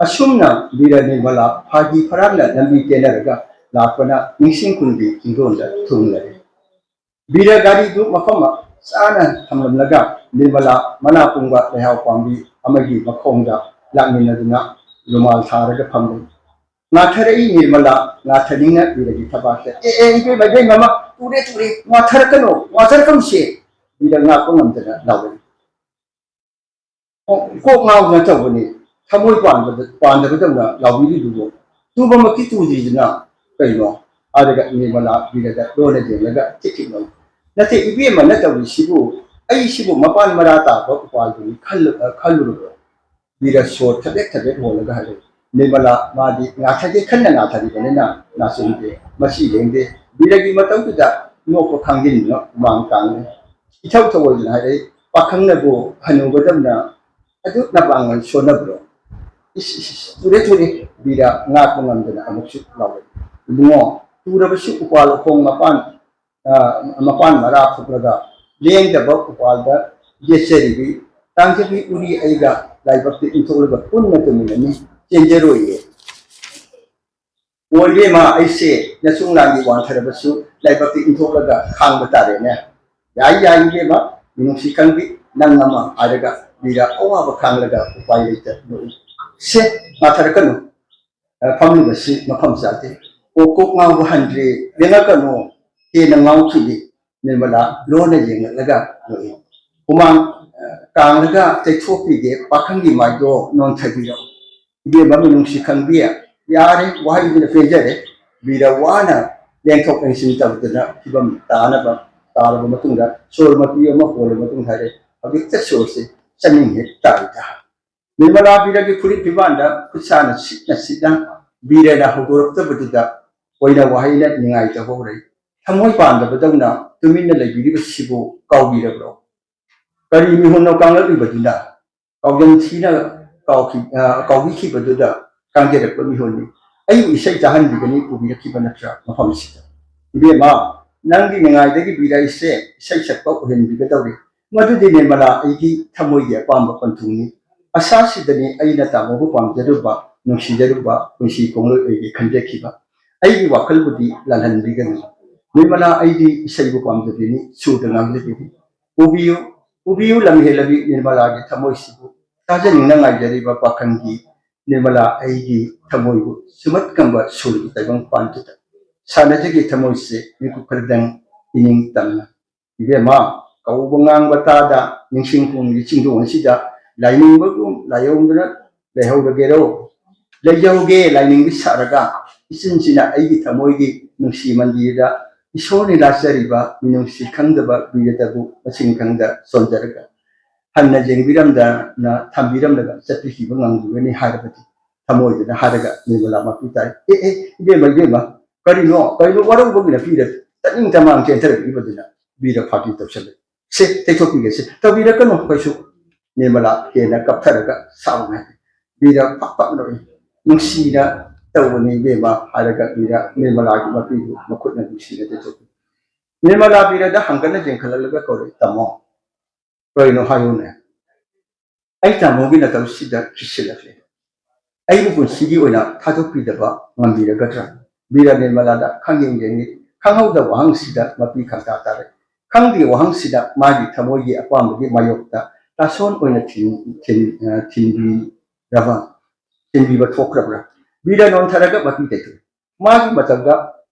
ꯑꯁꯨꯝꯅ ꯕꯤꯔ ꯅꯤꯔꯃꯂꯥ ꯐꯥꯒꯤ ꯐꯔꯥꯡꯅ ꯂꯝꯕꯤ ꯇꯦꯟꯅꯔꯒ ꯂꯥꯛꯄꯅ ꯅꯤꯡꯁꯤꯡ ꯈꯨꯟꯒꯤ ꯆꯤꯡꯗꯣꯟꯗ ꯊꯨꯡꯂꯔꯦ꯫ ꯕꯤꯔ ꯒꯥꯔꯤꯗꯨ ꯃꯐꯝ ꯆꯥꯅ ꯊꯝꯂꯝꯂꯒ ꯅꯤꯔꯃꯂꯥ ꯃꯅꯥ ꯄꯨꯡꯕ ꯂꯩꯍꯥꯎ ꯄꯥꯝꯕꯤ ꯑꯃꯒꯤ ꯃꯈꯣꯡꯗ ꯂꯥꯛꯃꯤꯟꯅꯗꯨꯅ ꯔꯨꯃꯥꯜ ꯊꯥꯔꯒ ꯐꯝꯂꯦ꯫ ꯉꯥꯊꯔꯛꯏ ꯅꯤꯔꯃꯂꯥ, ꯉꯥꯊꯅꯤꯡꯅ ꯕꯤꯔꯒꯤ ꯊꯕꯥꯛꯇ, "ꯑꯦ, ꯑꯦ, ꯏꯕꯦꯝꯃ, ꯏꯕꯦꯝꯃ, ꯇꯨꯔꯦ, ꯇꯨꯔꯦ, ꯉꯥꯊꯔꯛꯀꯅꯨ, ꯉꯥꯊꯔꯛꯀꯅꯨꯁꯦ!" ꯕꯤꯔ ꯉꯥꯛꯄ ꯉꯝꯗꯅ ꯂꯥꯎꯔꯛꯏ꯫ "ꯑꯣ, ꯀꯣꯛ ꯉꯥꯎꯗꯅ ꯇꯧꯕꯅꯤ, ꯊꯃꯣꯏ ꯄꯥꯟꯕꯗ, ꯄꯥꯟꯗꯕꯗꯧꯅ ꯂꯥꯎꯕꯤꯔꯤꯗꯨꯕꯨ꯫ ꯇꯨꯕꯃꯛꯇꯤ ꯇꯨꯗ꯭ꯔꯤꯗꯅ ꯀꯩꯅꯣ?" ꯍꯥꯏꯔꯒ ꯅꯤꯔꯃꯂꯥ ꯕꯤꯔꯗ ꯂꯣꯟꯅ ꯌꯦꯡꯂꯒ ꯊꯤꯛ ꯊꯤꯛ ꯅꯣꯛꯏ꯫ "ꯅꯠꯇꯦ, ꯏꯕꯦꯝꯃ, ꯅꯠꯇꯕꯅꯤ ꯁꯤꯕꯨ, ꯑꯩ ꯁꯤꯕꯨ ꯃꯄꯥꯟ ꯃꯔꯥ ꯇꯥꯕ ꯎꯄꯥꯜꯗꯨꯅꯤ ꯈꯜꯂꯨ-, ꯑ, ꯈꯜꯂꯨꯔꯕ꯭ꯔꯣ?" ꯕꯤꯔ ꯁꯣꯔ ꯊꯕꯦꯛ ꯊꯕꯦꯛ ꯍꯣꯜꯂꯒ ꯍꯥꯏꯔꯛꯏ꯫ ꯅꯤꯔꯃꯂꯥ ꯃꯥꯗꯤ ꯉꯥꯊꯒꯦ ꯈꯟꯅ ꯉꯥꯊꯔꯤꯕꯅꯤꯅ ꯅꯥꯆꯨꯡꯗꯦ, ꯃꯁꯤ ꯂꯦꯡꯗꯦ꯫ ꯕꯤꯔꯒꯤ ꯃꯇꯧꯗꯨꯗ ꯅꯣꯛꯄ ꯈꯥꯡꯖꯤꯟꯗꯨꯅ ꯍꯨꯃꯥꯡ ꯀꯥꯡꯂꯦ꯫ ꯏꯊꯧ ꯊꯧꯑꯣꯏꯗꯅ ꯍꯥꯏꯔꯛꯏ, "ꯄꯥꯈꯪꯅꯕꯨ ꯍꯅꯨꯕꯗꯧꯅ ꯑꯗꯨꯛ ꯅꯄꯥꯡꯒꯜ ꯁꯣꯟꯅꯕ꯭ꯔꯣ?" "ꯏꯁ, ꯏꯁ, ꯏꯁ, ꯊꯨꯔꯦ, ꯊꯨꯔꯦ!" ꯕꯤꯔ ꯉꯥꯛꯄ ꯉꯝꯗꯅ ꯑꯃꯨꯛꯁꯨ ꯂꯥꯎꯔꯛꯏ꯫ "ꯏꯕꯨꯡꯉꯣ, ꯊꯨꯔꯕꯁꯨ ꯎꯄꯥꯜ ꯎꯈꯣꯡ ꯃꯄꯥꯟ, ꯑ, ꯃꯄꯥꯟ ꯃꯔꯥ ꯐꯨꯛꯂꯒ ꯂꯦꯡꯗꯕ ꯎꯄꯥꯜꯗ ꯌꯦꯠꯆꯔꯤꯕꯤ ꯇꯥꯡꯖꯕꯤ ꯎꯔꯤ ꯑꯩꯒ ꯂꯥꯏꯕꯛꯇ ꯏꯟꯊꯣꯛꯂꯒ ꯄꯨꯟꯅ ꯇꯨꯃꯤꯟꯅꯅꯤ, ꯆꯦꯟꯖꯔꯣꯏꯌꯦ꯫ ꯑꯣ ꯏꯕꯦꯝꯃ, ꯑꯩꯁꯦ ꯅꯆꯨꯡ ꯂꯥꯡꯒꯤ ꯋꯥꯟꯊꯔꯕꯁꯨ ꯂꯥꯏꯕꯛꯇ ꯏꯟꯊꯣꯛꯂꯒ ꯈꯥꯡꯕ ꯇꯥꯔꯦꯅꯦ꯫ ꯌꯥꯏ, ꯌꯥꯏ ꯏꯕꯦꯝꯃ, ꯃꯤꯅꯨꯡꯁꯤ ꯈꯪꯕꯤ, ꯅꯪ ꯑꯃ" ꯍꯥꯏꯔꯒ ꯕꯤꯔ ꯑꯋꯥꯕ ꯈꯥꯡꯂꯒ ꯎꯄꯥꯏ ꯂꯩꯇ ꯅꯣꯛꯏ꯫ "ꯁꯦ, ꯉꯥꯊꯔꯛꯀꯅꯨ, ꯑ, ꯐꯝꯂꯤꯕꯁꯤ ꯃꯐꯝ ꯆꯥꯗꯦ꯫ ꯑꯣ, ꯀꯣꯛ ꯉꯥꯎꯕ ꯍꯟꯗ꯭ꯔꯦ, ꯌꯦꯡꯉꯛꯀꯅꯨ, ꯍꯦꯟꯅ ꯉꯥꯎꯈꯤꯅꯤ꯫" ꯅꯤꯔꯃꯂꯥ ꯂꯣꯟꯅ ꯌꯦꯡꯂꯛꯂꯒ ꯅꯣꯛꯏ꯫ "ꯍꯨꯃꯥꯡ, ꯑ, ꯀꯥꯡꯂꯒ ꯇꯩꯊꯣꯛꯄꯤꯒꯦ, ꯄꯥꯈꯪꯒꯤ ꯃꯥꯏꯗꯣ ꯅꯣꯟꯊꯕꯤꯔꯛꯎ꯫" ꯏꯕꯦꯝꯃ ꯃꯤꯅꯨꯡꯁꯤ ꯈꯪꯕꯤ, ꯌꯥꯔꯦ, ꯋꯥꯍꯩꯗꯨꯅ ꯄꯦꯟꯖꯔꯦ꯫ ꯕꯤꯔ ꯋꯥꯅ ꯂꯦꯡꯊꯣꯛ ꯂꯦꯡꯁꯤꯟ ꯇꯧꯗꯅ ꯐꯤꯕꯝ ꯇꯥꯅꯕ ꯇꯥꯔꯕ ꯃꯇꯨꯡꯗ ꯁꯣꯔ ꯃꯄꯤ ꯑꯃ ꯍꯣꯜꯂꯕ ꯃꯇꯨꯡꯗ ꯍꯥꯏꯔꯦ, "ꯍꯧꯖꯤꯛꯇ ꯁꯣꯔꯁꯦ ꯆꯠꯅꯤꯡ ꯍꯦꯛ ꯇꯥꯔꯤꯗ꯫" ꯅꯤꯔꯃꯂꯥ ꯕꯤꯔꯒꯤ ꯐꯨꯔꯤꯠ ꯐꯤꯕꯥꯟꯗ ꯈꯨꯠꯁꯥꯅ ꯁꯤꯠꯅ ꯁꯤꯠꯅ ꯕꯤꯔꯅ ꯍꯧꯗꯣꯔꯛꯇꯕꯗꯨꯗ ꯑꯣꯏꯅ ꯋꯥꯍꯩꯅ ꯅꯤꯡꯉꯥꯏ ꯇꯧꯍꯧꯔꯦ꯫ "ꯊꯃꯣꯏ ꯄꯥꯟꯗꯕꯗꯧꯅ ꯇꯨꯃꯤꯟꯅ ꯂꯩꯕꯤꯔꯤꯕꯁꯤꯕꯨ ꯀꯥꯎꯕꯤꯔꯕ꯭ꯔꯣ? ꯀꯔꯤ ꯃꯤꯍꯨꯟꯅꯣ ꯀꯥꯡꯂꯛꯂꯤꯕꯗꯨꯅ?" ꯀꯥꯎꯖꯝ ꯊꯤꯅ ꯀꯥꯎꯈꯤ-, ꯑ, ꯀꯥꯎꯕꯤꯈꯤꯕꯗꯨꯗ ꯀꯥꯡꯖꯔꯛꯄ ꯃꯤꯍꯨꯟꯅꯤ꯫ "ꯑꯩꯕꯨ ꯏꯁꯩ ꯇꯥꯍꯟꯕꯤꯒꯅꯤ ꯄꯨꯕꯤꯔꯛꯈꯤꯕ ꯅꯠꯇ꯭ꯔꯥ ꯃꯐꯝꯁꯤꯗ? ꯏꯕꯦꯝꯃ, ꯅꯪꯒꯤ ꯅꯤꯡꯉꯥꯏꯗꯒꯤ ꯕꯤꯔ ꯑꯩꯁꯦ ꯏꯁꯩ ꯁꯛꯄ ꯑꯣꯏꯍꯟꯕꯤꯒꯗꯧꯔꯤ꯫ ꯃꯗꯨꯗꯤ ꯅꯤꯔꯃꯂꯥ ꯑꯩꯒꯤ ꯊꯃꯣꯏꯒꯤ ꯑꯄꯥꯝꯕ ꯄꯟꯊꯨꯡꯅꯤ꯫ ꯑꯁꯥꯁꯤꯗꯅꯤ ꯑꯩꯅ ꯇꯥꯃꯣꯕꯨ ꯄꯥꯝꯖꯔꯨꯕ, ꯅꯨꯡꯁꯤꯖꯔꯨꯕ, ꯄꯨꯟꯁꯤ ꯈꯣꯡꯂꯣꯏ ꯑꯣꯏꯒꯦ ꯈꯟꯖꯈꯤꯕ꯫ ꯑꯩꯒꯤ ꯋꯥꯈꯜꯕꯨꯗꯤ ꯂꯥꯜꯍꯟꯕꯤꯒꯅꯨ꯫ ꯅꯤꯔꯃꯂꯥ ꯑꯩꯗꯤ ꯏꯁꯩꯕꯨ ꯄꯥꯝꯖꯕꯤꯅꯤ, ꯁꯨꯔꯗ ꯉꯥꯡꯖꯕꯤꯅꯤ꯫ ꯄꯨꯕꯤꯌꯨ, ꯄꯨꯕꯤꯌꯨ ꯂꯝꯍꯦꯜꯂꯕꯤ ꯅꯤꯔꯃꯂꯥꯒꯤ ꯊꯃꯣꯏꯁꯤꯕꯨ꯫ ꯇꯥꯖꯅꯤꯡꯅ ꯉꯥꯏꯖꯔꯤꯕ ꯄꯥꯈꯪꯒꯤ ꯅꯤꯔꯃꯂꯥ ꯑꯩꯒꯤ ꯊꯃꯣꯏꯕꯨ ꯁꯨꯃꯠ ꯀꯝꯕ ꯁꯨꯔꯒꯤ ꯇꯥꯏꯕꯪ ꯄꯥꯟꯗꯨꯗ ꯁꯥꯟꯅꯖꯒꯦ ꯊꯃꯣꯏꯁꯦ ꯃꯤꯀꯨꯞ ꯈꯔꯗꯪ ꯏꯅꯤꯡ ꯇꯝꯅ꯫ ꯏꯕꯦꯝꯃ, ꯀꯧꯕ ꯉꯥꯡꯕ ꯇꯥꯗ ꯅꯤꯡꯁꯤꯡ ꯈꯨꯅꯨꯡꯒꯤ ꯆꯤꯡꯗꯣꯟꯁꯤꯗ ꯂꯥꯏꯅꯤꯡꯕꯒꯨꯝ ꯂꯥꯏꯑꯣꯡꯗꯨꯅ ꯂꯩꯍꯧꯔꯒꯦꯔꯣ? ꯂꯩꯖꯍꯧꯒꯦ ꯂꯥꯏꯅꯤꯡꯕꯤ ꯁꯥꯔꯒ, ꯏꯆꯤꯟꯁꯤꯅ ꯑꯩꯒꯤ ꯊꯃꯣꯏꯒꯤ ꯅꯨꯡꯁꯤ ꯃꯟꯗꯤꯔꯗ ꯏꯁꯣꯔꯅ ꯂꯥꯠꯆꯔꯤꯕ ꯃꯤꯅꯨꯡꯁꯤ ꯈꯪꯗꯕ ꯕꯤꯔꯇꯕꯨ ꯃꯁꯤꯡ ꯈꯪꯗ ꯁꯣꯟꯖꯔꯒ꯫ ꯍꯟꯅ ꯌꯦꯡꯕꯤꯔꯝꯗꯅ ꯊꯝꯕꯤꯔꯝꯂꯒ ꯆꯠꯄꯤꯈꯤꯕ ꯉꯝꯈꯤꯕꯅꯤ ꯍꯥꯏꯔꯕꯗꯤ ꯊꯃꯣꯏꯗꯨꯅ ꯍꯥꯏꯔꯒ ꯅꯤꯔꯃꯂꯥ ꯃꯄꯤ ꯇꯥꯏ꯫ "ꯑꯦ, ꯑꯦ, ꯏꯕꯦꯝꯃ, ꯏꯕꯦꯝꯃ, ꯀꯔꯤꯅꯣ, ꯀꯔꯤꯅꯣ ꯋꯥꯔꯧꯕꯒꯤ ꯅꯄꯤꯗ ꯇꯅꯤꯡ ꯇꯃꯥꯡ ꯆꯦꯟꯊꯔꯛꯂꯤꯕꯗꯨꯅ?" ꯕꯤꯔ ꯐꯥꯒꯤ ꯇꯧꯁꯜꯂꯦ꯫ "ꯁꯦ, ꯇꯩꯊꯣꯛꯄꯤꯒꯦ ꯁꯦ꯫" "ꯇꯧꯕꯤꯔꯛꯀꯅꯨ ꯀꯩꯁꯨ꯫" ꯅꯤꯔꯃꯂꯥ ꯍꯦꯟꯅ ꯀꯞꯊꯔꯒ ꯁꯥꯎꯅ ꯍꯥꯏ꯫ ꯕꯤꯔ ꯄꯥꯛ ꯄꯥꯛ ꯅꯣꯛꯏ꯫ "ꯅꯨꯡꯁꯤꯅ ꯇꯧꯕꯅꯤ ꯏꯕꯦꯝꯃ" ꯍꯥꯏꯔꯒ ꯕꯤꯔ ꯅꯤꯔꯃꯂꯥꯒꯤ ꯃꯄꯤꯕꯨ ꯃꯈꯨꯠꯅ ꯅꯨꯡꯁꯤꯅ ꯇꯩꯊꯣꯛꯏ꯫ ꯅꯤꯔꯃꯂꯥ ꯕꯤꯔꯗ ꯍꯪꯒꯠꯅ ꯌꯦꯡꯈꯠꯂꯛꯂꯒ ꯀꯧꯔꯛꯏ, "ꯇꯥꯃꯣ, ꯀꯩꯅꯣ ꯍꯥꯏꯌꯨꯅꯦ? ꯑꯩ ꯇꯥꯃꯣꯒꯤ ꯅꯇꯧꯁꯤꯗ ꯀꯤꯁꯤꯜꯂꯛꯂꯦ꯫ ꯑꯩꯕꯨ ꯄꯨꯟꯁꯤꯒꯤ ꯑꯣꯏꯅ ꯊꯥꯗꯣꯛꯄꯤꯗꯕ ꯉꯝꯕꯤꯔꯒꯗ꯭ꯔꯥ?" ꯕꯤꯔ ꯅꯤꯔꯃꯂꯥꯗ ꯈꯪꯌꯦꯡ ꯌꯦꯡꯏ꯫ ꯈꯪꯍꯧꯗ ꯋꯥꯍꯪꯁꯤꯗ ꯃꯄꯤ ꯈꯪꯇꯥ ꯇꯥꯔꯦ꯫ ꯈꯪꯗꯦ ꯋꯥꯍꯪꯁꯤꯗ ꯃꯥꯒꯤ ꯊꯃꯣꯏꯒꯤ ꯑꯄꯥꯝꯕꯒꯤ ꯃꯥꯌꯣꯛꯇ ꯇꯥꯁꯣꯟ ꯑꯣꯏꯅ ꯊꯤꯟ-, ꯊꯤꯟ-, ꯑ, ꯊꯤꯟꯕꯤꯔꯕ, ꯊꯤꯟꯕꯤꯕ ꯊꯣꯛꯈ꯭ꯔꯕ꯭ꯔꯥ? ꯕꯤꯔ ꯅꯣꯟꯊꯔꯒ ꯃꯄꯤ ꯇꯩꯊꯣꯛꯏ꯫ ꯃꯥꯒꯤ ꯃꯇꯧꯗ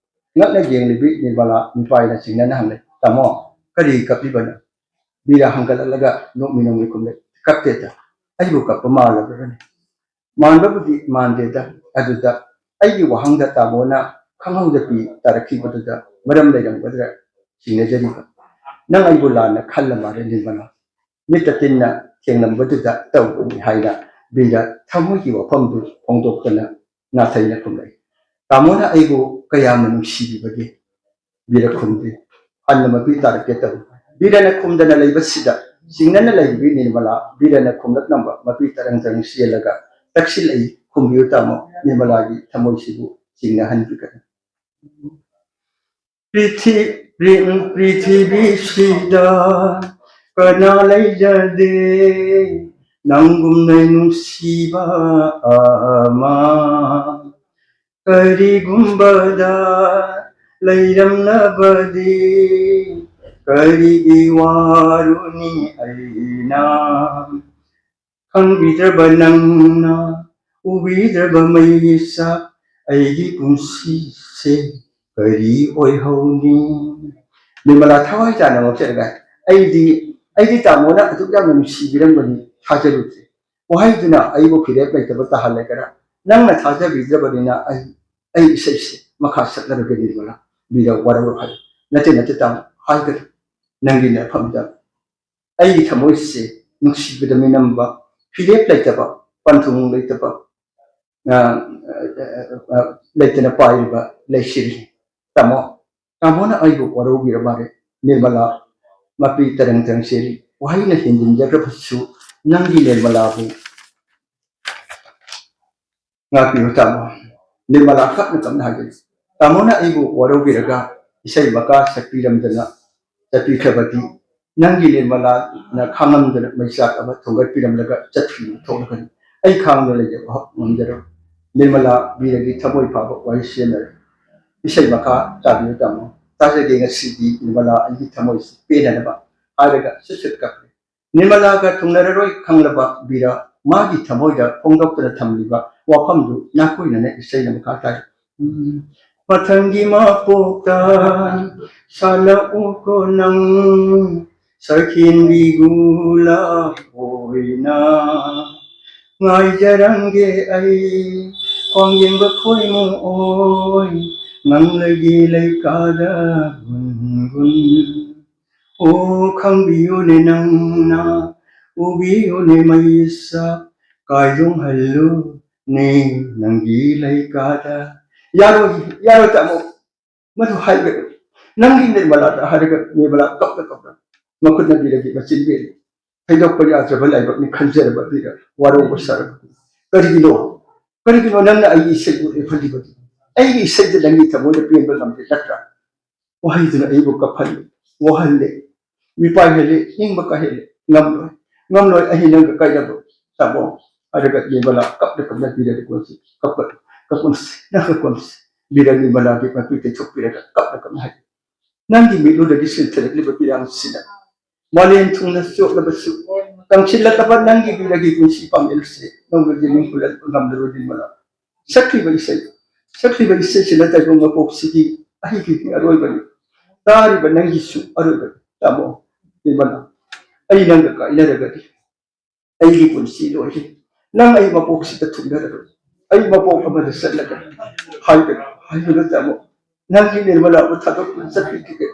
ꯉꯛꯅ ꯌꯦꯡꯂꯤꯕꯤ ꯅꯤꯔꯃꯂꯥ ꯃꯤꯄꯥꯏꯅ ꯆꯤꯡꯅꯅ ꯍꯪꯂꯦ, "ꯇꯥꯃꯣ, ꯀꯔꯤ ꯀꯞꯄꯤꯕꯅꯣ?" ꯕꯤꯔ ꯍꯪꯒꯠꯂꯛꯂꯒ ꯅꯣꯛꯃꯤ ꯅꯣꯛꯃꯤ ꯈꯨꯝꯂꯦ, "ꯀꯞꯇꯦꯗ, ꯑꯩꯕꯨ ꯀꯞꯄ ꯃꯥꯜꯂꯕ꯭ꯔꯅꯦ?" ꯃꯥꯟꯕꯕꯨꯗꯤ ꯃꯥꯟꯗꯦꯗ, ꯑꯗꯨꯗ ꯑꯩꯒꯤ ꯋꯥꯍꯪꯗ ꯇꯥꯃꯣꯅ ꯈꯪꯍꯧꯗ ꯄꯤ ꯇꯥꯔꯛꯈꯤꯕꯗꯨꯗ ꯃꯔꯝ ꯂꯩꯔꯝꯒꯗ꯭ꯔꯥ ꯆꯤꯡꯅꯖꯔꯤꯕ꯫ ꯅꯪ ꯑꯩꯕꯨ ꯂꯥꯟꯅ ꯈꯜꯂ ꯃꯥꯜꯂꯦ ꯅꯤꯔꯃꯂꯥ꯫ ꯃꯤꯠꯇ ꯇꯤꯟꯅ ꯊꯦꯡꯂꯝꯕꯗꯨꯗ ꯇꯧꯕꯅꯤ ꯍꯥꯏꯅ ꯕꯤꯔ ꯊꯃꯣꯏꯒꯤ ꯋꯥꯐꯝꯗꯨ ꯐꯣꯡꯗꯣꯛꯇꯅ ꯅꯥꯊꯩꯅ ꯈꯨꯝꯂꯛꯏ꯫ ꯇꯥꯃꯣꯅ ꯑꯩꯕꯨ ꯀꯌꯥꯝꯅ ꯅꯨꯡꯁꯤꯕꯤꯕꯒꯦ? ꯕꯤꯔ ꯈꯨꯝꯗꯦ꯫ ꯍꯟꯅ ꯃꯄꯤ ꯇꯥꯔꯛꯀꯦ ꯇꯧꯏ꯫ ꯕꯤꯔꯅ ꯈꯨꯝꯗꯅ ꯂꯩꯕꯁꯤꯗ ꯆꯤꯡꯅꯅ ꯂꯩꯔꯤꯕꯤ ꯅꯤꯔꯃꯂꯥ ꯕꯤꯔꯅ ꯈꯨꯝꯂꯛꯅꯕ ꯃꯄꯤ ꯇꯔꯪ ꯇꯔꯪ ꯆꯦꯜꯂꯒ ꯇꯛꯁꯤꯜꯂꯛꯏ꯫ "ꯈꯨꯝꯕꯤꯌꯨ ꯇꯥꯃꯣ, ꯅꯤꯔꯃꯂꯥꯒꯤ ꯊꯃꯣꯏꯁꯤꯕꯨ ꯆꯤꯡꯅꯍꯟꯕꯤꯒꯅꯨ"꯫ ꯄ꯭ꯔꯤꯊꯤ-, ꯄ꯭ꯔꯤ-, ꯄ꯭ꯔꯤꯊꯤꯕꯤꯁꯤꯗ ꯀꯅꯥ ꯂꯩꯖꯗꯦ ꯅꯪꯒꯨꯝꯅ ꯅꯨꯡꯁꯤꯕ ꯑꯃ꯫ ꯀꯔꯤꯒꯨꯝꯕꯗ ꯂꯩꯔꯝꯂꯕꯗꯤ ꯀꯔꯤꯒꯤ ꯋꯥꯔꯨꯅꯤ ꯑꯩꯅ? ꯈꯪꯕꯤꯗ꯭ꯔꯕ ꯅꯪꯅ ꯎꯕꯤꯗ꯭ꯔꯕ ꯃꯩꯁꯥ ꯑꯩꯒꯤ ꯄꯨꯟꯁꯤꯁꯦ ꯀꯔꯤ ꯑꯣꯏꯍꯧꯅꯤ? ꯅꯤꯔꯃꯂꯥ ꯊꯋꯥꯏ ꯇꯥꯅ ꯉꯥꯎꯆꯔꯒ, "ꯑꯩꯗꯤ, ꯑꯩꯗꯤ ꯇꯥꯃꯣꯅ ꯑꯗꯨꯛ ꯌꯥꯝꯅ ꯅꯨꯡꯁꯤꯕꯤꯔꯝꯒꯅꯤ ꯊꯥꯖꯔꯨꯗꯦ꯫ ꯋꯥꯍꯩꯗꯨꯅ ꯑꯩꯕꯨ ꯐꯤꯔꯦꯞ ꯂꯩꯇꯕ ꯇꯥꯍꯜꯂꯒꯅ ꯅꯪꯅ ꯊꯥꯖꯕꯤꯗ꯭ꯔꯕꯅꯤꯅ ꯑꯩ, ꯑꯩ ꯏꯁꯩꯁꯦ ꯃꯈꯥ ꯁꯛꯂꯔꯣꯏꯒꯦ ꯅꯤꯔꯃꯂꯥ꯫ ꯕꯤꯔ ꯋꯥꯔꯧꯔꯣ" ꯍꯥꯏ꯫ "ꯅꯠꯇꯦ, ꯅꯠꯇꯦ ꯇꯥꯃꯣ, ꯍꯥꯏꯒꯅꯨ꯫ ꯅꯪꯒꯤ ꯅꯐꯝꯗ ꯑꯩꯒꯤ ꯊꯃꯣꯏꯁꯦ ꯅꯨꯡꯁꯤꯕꯗ ꯃꯤꯅꯝꯕ, ꯐꯤꯔꯦꯞ ꯂꯩꯇꯕ, ꯄꯟꯊꯨꯡ ꯂꯩꯇꯕ, ꯑ, ꯑ, ꯑ, ꯑ, ꯂꯩꯇꯅ ꯄꯥꯏꯔꯤꯕ ꯂꯩꯁꯤꯔꯤ꯫ ꯇꯥꯃꯣ, ꯇꯥꯃꯣꯅ ꯑꯩꯕꯨ ꯋꯥꯔꯧꯕꯤꯔ ꯃꯥꯜꯂꯦ ꯅꯤꯔꯃꯂꯥ꯫ ꯃꯄꯤ ꯇꯔꯪ ꯇꯔꯪ ꯆꯦꯜꯂꯤ꯫ ꯋꯥꯍꯩꯅ ꯍꯦꯟꯖꯤꯟꯖꯈ꯭ꯔꯕꯁꯨ ꯅꯪꯒꯤ ꯅꯤꯔꯃꯂꯥꯕꯨ ꯉꯥꯛꯄꯤꯌꯨ ꯇꯥꯃꯣ꯫ ꯅꯤꯔꯃꯂꯥ ꯀꯞꯅ ꯀꯞꯅ ꯍꯥꯏꯒꯅꯤ, "ꯇꯥꯃꯣꯅ ꯑꯩꯕꯨ ꯋꯥꯔꯧꯕꯤꯔꯒ ꯏꯁꯩ ꯃꯈꯥ ꯁꯛꯄꯤꯔꯝꯗꯅ ꯆꯠꯄꯤꯈ꯭ꯔꯕꯗꯤ, ꯅꯪꯒꯤ ꯅꯤꯔꯃꯂꯥꯅ ꯈꯥꯡꯉꯝꯗꯅ ꯃꯩꯆꯥꯛ ꯑꯃ ꯊꯣꯡꯒꯠꯄꯤꯔꯝꯂꯒ ꯆꯠꯈꯤꯕ ꯊꯣꯛꯂꯒꯅꯤ꯫ ꯑꯩ ꯈꯥꯡꯗꯨꯅ ꯂꯩꯖꯕ ꯉꯝꯖꯔꯣꯏ꯫" ꯅꯤꯔꯃꯂꯥ ꯕꯤꯔꯒꯤ ꯊꯃꯣꯏ ꯐꯥꯕ ꯋꯥꯔꯤ ꯁꯤꯖꯤꯟꯅꯔꯦ꯫ ꯏꯁꯩ ꯃꯈꯥ ꯇꯥꯕꯤꯌꯨ ꯇꯥꯃꯣ꯫ "ꯇꯥꯖꯒꯦ ꯉꯁꯤꯗꯤ ꯅꯤꯔꯃꯂꯥ ꯑꯩꯒꯤ ꯊꯃꯣꯏꯁꯤ ꯄꯦꯟꯅꯅꯕ" ꯍꯥꯏꯔꯒ ꯁꯨꯠ ꯁꯨꯠ ꯀꯞꯈ꯭ꯔꯦ꯫ ꯅꯤꯔꯃꯂꯥꯒ ꯊꯨꯡꯅꯔꯔꯣꯏ ꯈꯪꯂꯕ ꯕꯤꯔ ꯃꯥꯒꯤ ꯊꯃꯣꯏꯗ ꯐꯣꯡꯗꯣꯛꯇꯨꯅ ꯊꯝꯂꯤꯕ ꯋꯥꯐꯝꯗꯨ ꯅꯥꯀꯣꯏꯅꯅ ꯏꯁꯩꯅ ꯃꯈꯥ ꯇꯥꯏ꯫ ꯎꯝ꯫ "ꯃꯊꯪꯒꯤ ꯃꯄꯣꯛꯇ ꯁꯥꯠꯂꯛꯎꯀꯣ ꯅꯪ, ꯁꯛꯍꯦꯟꯕꯤ ꯒꯨꯂꯥꯞ ꯑꯣꯏꯅ꯫ ꯉꯥꯏꯖꯔꯝꯒꯦ ꯑꯩ ꯈ꯭ꯋꯥꯡ ꯌꯦꯡꯕ ꯈꯣꯏꯃꯨ ꯑꯣꯏ, ꯉꯪꯂꯒꯤ ꯂꯩꯀꯥꯗ ꯒꯨꯟ ꯒꯨꯟ꯫ ꯑꯣ ꯈꯪꯕꯤꯌꯨꯅꯦ ꯅꯪꯅ, ꯎꯕꯤꯌꯨꯅꯦ ꯃꯩꯁꯥ, ꯀꯥꯏꯗꯣꯡꯍꯜꯂꯨꯅꯦ ꯅꯪꯒꯤ ꯂꯩꯀꯥꯗ꯫" ꯌꯥꯔꯣꯏ, ꯌꯥꯔꯣꯏ ꯇꯥꯃꯣ, ꯃꯗꯨ ꯍꯥꯏꯒꯅꯨ꯫ ꯅꯪꯒꯤ ꯅꯤꯔꯃꯂꯥꯗ ꯍꯥꯏꯔꯒ ꯅꯤꯔꯃꯂꯥ ꯀꯞꯅ ꯀꯞꯅ ꯃꯈꯨꯠꯅ ꯕꯤꯔꯒꯤ ꯃꯆꯤꯟ ꯃꯦꯠꯂꯤ꯫ ꯊꯩꯗꯣꯛꯄ ꯌꯥꯗ꯭ꯔꯕ ꯂꯥꯏꯕꯛꯅꯤ ꯈꯟꯖꯔꯕ ꯕꯤꯔ ꯋꯥꯔꯧꯕ ꯁꯥꯔꯕ꯫ "ꯀꯔꯤꯒꯤꯅꯣ? ꯀꯔꯤꯒꯤꯅꯣ ꯅꯪꯅ ꯑꯩꯒꯤ ꯏꯁꯩꯕꯨ ꯂꯦꯞꯍꯜꯂꯤꯕꯗꯨ? ꯑꯩꯒꯤ ꯏꯁꯩꯗ ꯅꯪꯒꯤ ꯊꯃꯣꯏꯗ ꯄꯦꯟꯕ ꯉꯝꯗꯦ ꯅꯠꯇ꯭ꯔꯥ? ꯋꯥꯍꯩꯗꯨꯅ ꯑꯩꯕꯨ ꯀꯞꯍꯜꯂꯦ, ꯋꯥꯍꯜꯂꯦ, ꯃꯤꯄꯥꯏꯍꯜꯂꯦ, ꯅꯤꯡꯕ ꯀꯥꯏꯍꯜꯂꯦ꯫ ꯉꯝꯂꯣꯏ, ꯉꯝꯂꯣꯏ ꯑꯩ ꯅꯪꯒ ꯀꯥꯏꯅꯕ ꯇꯥꯃꯣ꯫" ꯍꯥꯏꯔꯒ ꯅꯤꯔꯃꯂꯥ ꯀꯞꯅ ꯀꯞꯅ ꯕꯤꯔꯒꯤ ꯀꯣꯟꯁꯤ ꯀꯞꯀꯅꯨ, ꯀꯞꯀꯨꯝꯁꯤ, ꯅꯪ ꯀꯞꯀꯨꯝꯁꯤ꯫ ꯕꯤꯔ ꯅꯤꯔꯃꯂꯥꯒꯤ ꯃꯄꯤ ꯇꯩꯊꯣꯛꯄꯤꯔꯒ ꯀꯞꯅ ꯀꯞꯅ ꯍꯥꯏ, "ꯅꯪꯒꯤ ꯃꯤꯠꯂꯨꯗꯒꯤ ꯁꯤꯟꯊꯔꯛꯂꯤꯕ ꯄꯤꯔꯥꯡꯁꯤꯅ ꯃꯥꯂꯦꯝ ꯊꯨꯡꯅ ꯆꯣꯠꯂꯕꯁꯨ, ꯇꯝꯁꯤꯜꯂꯛꯂꯕ ꯅꯪꯒꯤ ꯕꯤꯔꯒꯤ ꯄꯨꯟꯁꯤ ꯄꯥꯝꯕꯩ ꯑꯁꯤ ꯅꯣꯡꯃꯗꯤ ꯅꯤꯡ ꯍꯨꯜꯂꯛꯄ ꯉꯝꯂꯔꯣꯏ ꯅꯤꯔꯃꯂꯥ꯫ ꯁꯛꯈꯤꯕ ꯏꯁꯩ, ꯁꯛꯈꯤꯕ ꯏꯁꯩꯁꯤꯅ ꯇꯥꯏꯕꯪ ꯃꯄꯣꯛꯁꯤꯒꯤ ꯑꯍꯤꯡꯒꯤ ꯑꯔꯣꯏꯕꯅꯤ꯫ ꯇꯥꯔꯤꯕ ꯅꯪꯒꯤꯁꯨ ꯑꯔꯣꯏꯕꯅꯤ ꯇꯥꯃꯣ ꯅꯤꯔꯃꯂꯥ꯫ ꯑꯩ ꯅꯪꯒ ꯀꯥꯏꯅꯔꯒꯗꯤ ꯑꯩꯒꯤ ꯄꯨꯟꯁꯤ ꯂꯣꯏꯔꯦ꯫ ꯅꯪ ꯑꯩ ꯃꯄꯣꯛꯁꯤꯗ ꯊꯨꯡꯅꯔꯔꯣꯏ꯫ ꯑꯩ ꯃꯄꯣꯛ ꯑꯃꯗ ꯆꯠꯂꯒ ꯍꯥꯏꯕꯅꯤ, ꯍꯥꯏꯕꯅ ꯇꯥꯃꯣ꯫ ꯅꯪꯒꯤ ꯅꯤꯔꯃꯂꯥꯕꯨ ꯊꯥꯗꯣꯛꯇꯨꯅ ꯆꯠꯄꯤꯈꯤꯒꯦ꯫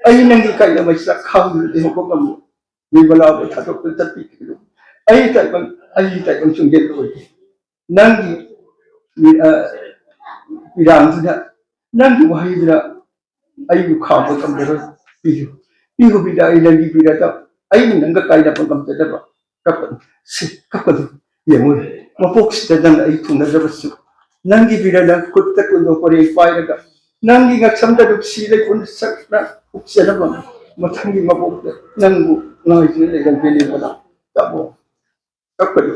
ꯑꯩ ꯅꯪꯒꯤ ꯀꯥꯏꯅ ꯃꯩꯁꯥ ꯈꯥꯡꯗꯨꯅ ꯂꯩꯍꯧꯕ ꯉꯝꯂꯣꯏ꯫ ꯅꯤꯔꯃꯂꯥꯕꯨ ꯊꯥꯗꯣꯛꯇꯨꯅ ꯆꯠꯄꯤꯈꯤꯒꯅꯨ꯫ ꯑꯩ ꯇꯥꯏꯕꯪ, ꯑꯩꯒꯤ ꯇꯥꯏꯕꯪ ꯁꯨꯡꯒꯦꯟ ꯑꯣꯏꯒꯦ꯫ ꯅꯪꯒꯤ ꯃꯤ-, ꯑ, ꯄꯤꯔꯥꯡꯗꯨꯅ, ꯅꯪꯒꯤ ꯋꯥꯍꯩꯗꯨꯅ ꯑꯩꯕꯨ ꯈꯥꯝꯕ ꯉꯝꯂꯔꯣꯏ꯫ ꯄꯤꯌꯨ, ꯄꯤꯌꯨ ꯕꯤꯔ, ꯑꯩ ꯅꯪꯒꯤ ꯕꯤꯔꯗ ꯑꯩꯅ ꯅꯪꯒ ꯀꯥꯏꯅꯕ ꯉꯝꯖꯗꯕ꯫ ꯀꯞꯀꯅꯨ, ꯁꯤ, ꯀꯞꯀꯅꯨ, ꯌꯦꯡꯉꯨ꯫ ꯃꯄꯣꯛꯁꯤꯗ ꯅꯪ ꯑꯩ ꯊꯨꯡꯅꯖꯕꯁꯨ, ꯅꯪꯒꯤ ꯕꯤꯔꯅ ꯈꯨꯠꯇ ꯀꯨꯟꯗꯣ ꯄꯣꯔꯦ ꯄꯥꯏꯔꯒ, ꯅꯪꯒꯤ ꯉꯛꯁꯝꯗ ꯅꯨꯡꯁꯤ ꯂꯩꯕꯨꯟ ꯁꯛꯅ ꯍꯨꯛꯆꯅꯕ, ꯃꯊꯪꯒꯤ ꯃꯄꯣꯛꯇ ꯅꯪꯕꯨ ꯉꯥꯏꯗꯨꯅ ꯂꯩꯔꯝꯒꯦ ꯅꯤꯔꯃꯂꯥ꯫ ꯇꯥꯃꯣ, ꯀꯞꯀꯅꯨ,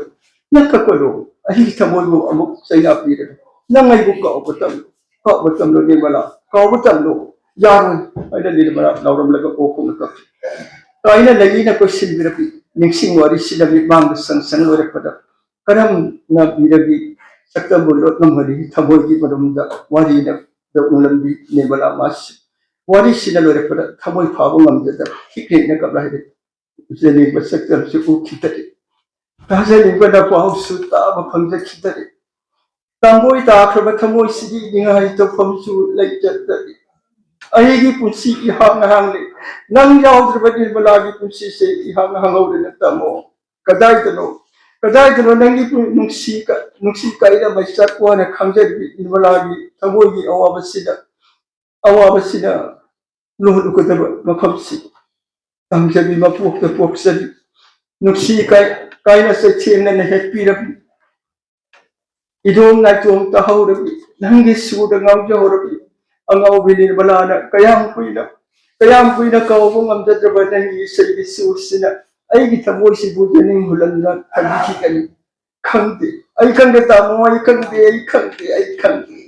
ꯅꯪ ꯀꯞꯀꯅꯨ, ꯑꯩꯒꯤ ꯊꯃꯣꯏꯕꯨ ꯑꯃꯨꯛ ꯆꯩꯅꯥ ꯄꯤꯔꯒ, ꯅꯪ ꯑꯩꯕꯨ ꯀꯥꯎꯕ ꯇꯝꯂꯨ, ꯀꯥꯎꯕ ꯇꯝꯂꯨ ꯅꯤꯔꯃꯂꯥ, ꯀꯥꯎꯕ ꯇꯝꯂꯨ꯫ ꯌꯥꯔꯣꯏ ꯍꯥꯏꯅ ꯅꯤꯔꯃꯂꯥ ꯂꯥꯎꯔꯝꯂꯒ ꯑꯣꯛ ꯀꯣꯛꯅ ꯀꯞꯈꯤ꯫ ꯀꯥꯏꯅ ꯂꯩꯅꯤꯅ ꯀꯣꯏꯁꯤꯟꯕꯤꯔꯛꯄꯤ ꯅꯤꯡꯁꯤꯡ ꯋꯥꯔꯤꯁꯤꯅ ꯃꯤꯠꯃꯥꯡꯗ ꯁꯪ ꯁꯪ ꯂꯣꯏꯔꯛꯄꯗ, ꯀꯔꯝꯅ ꯕꯤꯔꯒꯤ ꯁꯛꯇꯝꯕꯨ ꯂꯣꯠ ꯉꯝꯍꯜꯂꯤ? ꯊꯃꯣꯏꯒꯤ ꯃꯔꯨꯝꯗ ꯋꯥꯔꯤꯅ ꯎꯂꯝꯕꯤ ꯅꯤꯔꯃꯂꯥ ꯃꯥꯁꯤ꯫ ꯋꯥꯔꯤꯁꯤꯅ ꯂꯣꯏꯔꯛꯄꯗ ꯊꯃꯣꯏ ꯐꯥꯕ ꯉꯝꯗꯗ ꯍꯤꯛ ꯍꯤꯛꯅ ꯀꯞꯂ ꯍꯥꯏꯔꯛꯏ꯫ ꯎꯖꯅꯤꯡꯕ ꯁꯛꯇꯝꯁꯨ ꯎꯈꯤꯗꯔꯦ꯫ ꯇꯥꯖꯅꯤꯡꯕ ꯅꯄꯥꯎꯁꯨ ꯇꯥꯕ ꯐꯪꯖꯈꯤꯗꯔꯦ꯫ ꯇꯥꯡꯒꯣꯏ ꯇꯥꯈ꯭ꯔꯕ ꯊꯃꯣꯏꯁꯤꯒꯤ ꯅꯤꯡꯉꯥꯏ ꯇꯧꯐꯝꯁꯨ ꯂꯩꯖꯗꯔꯦ꯫ ꯑꯩꯒꯤ ꯄꯨꯟꯁꯤ ꯏꯍꯥꯡ ꯍꯥꯡꯂꯦ꯫ ꯅꯪ ꯌꯥꯎꯗ꯭ꯔꯕ ꯅꯤꯔꯃꯂꯥꯒꯤ ꯄꯨꯟꯁꯤꯁꯦ ꯏꯍꯥꯡ ꯍꯥꯡꯍꯧꯔꯦꯅ ꯇꯥꯃꯣ꯫ ꯀꯗꯥꯏꯗꯅꯣ, ꯀꯗꯥꯏꯗꯅꯣ ꯅꯪꯒꯤ ꯄꯨ-, ꯅꯨꯡꯁꯤ ꯀ-, ꯅꯨꯡꯁꯤ ꯀꯥꯏꯅ ꯃꯩꯆꯥꯛ ꯋꯥꯅ ꯈꯥꯡꯖꯔꯤꯕꯤ ꯅꯤꯔꯃꯂꯥꯒꯤ ꯊꯃꯣꯏꯒꯤ ꯑꯋꯥꯕꯁꯤꯗ, ꯑꯋꯥꯕꯁꯤꯗ ꯂꯣꯜꯂꯨꯒꯗꯕ ꯃꯐꯝꯁꯤ? ꯇꯝꯖꯕꯤ ꯃꯄꯣꯛꯇ ꯄꯣꯛꯆꯕꯤ, ꯅꯨꯡꯁꯤ ꯀꯥꯏ-, ꯀꯥꯏꯅ ꯆꯩꯊꯦꯡꯅꯅ ꯍꯦꯛꯄꯤꯔꯕꯤ, ꯏꯗꯣꯝ ꯅꯥꯏꯇꯣꯝ ꯇꯥꯍꯧꯔꯕꯤ, ꯅꯪꯒꯤ ꯁꯨꯔꯗ ꯉꯥꯎꯖꯍꯧꯔꯕꯤ, ꯑꯉꯥꯎꯕꯤ ꯅꯤꯔꯃꯂꯥꯅ ꯀꯌꯥꯝ ꯀꯨꯏꯅ, ꯀꯌꯥꯝ ꯀꯨꯏꯅ ꯀꯥꯎꯕ ꯉꯝꯖꯗ꯭ꯔꯕ ꯅꯪꯒꯤ ꯏꯁꯩꯒꯤ ꯁꯨꯔꯁꯤꯅ ꯑꯩꯒꯤ ꯊꯃꯣꯏꯁꯤꯕꯨ ꯖꯅꯤꯡ ꯍꯨꯜꯍꯟꯗꯨꯅ ꯊꯝꯕꯤꯈꯤꯒꯅꯤ? ꯈꯪꯗꯦ, ꯑꯩ ꯈꯪꯗꯦ ꯇꯥꯃꯣ, ꯑꯩ ꯈꯪꯗꯦ, ꯑꯩ ꯈꯪꯗꯦ, ꯑꯩ ꯈꯪꯗꯦ꯫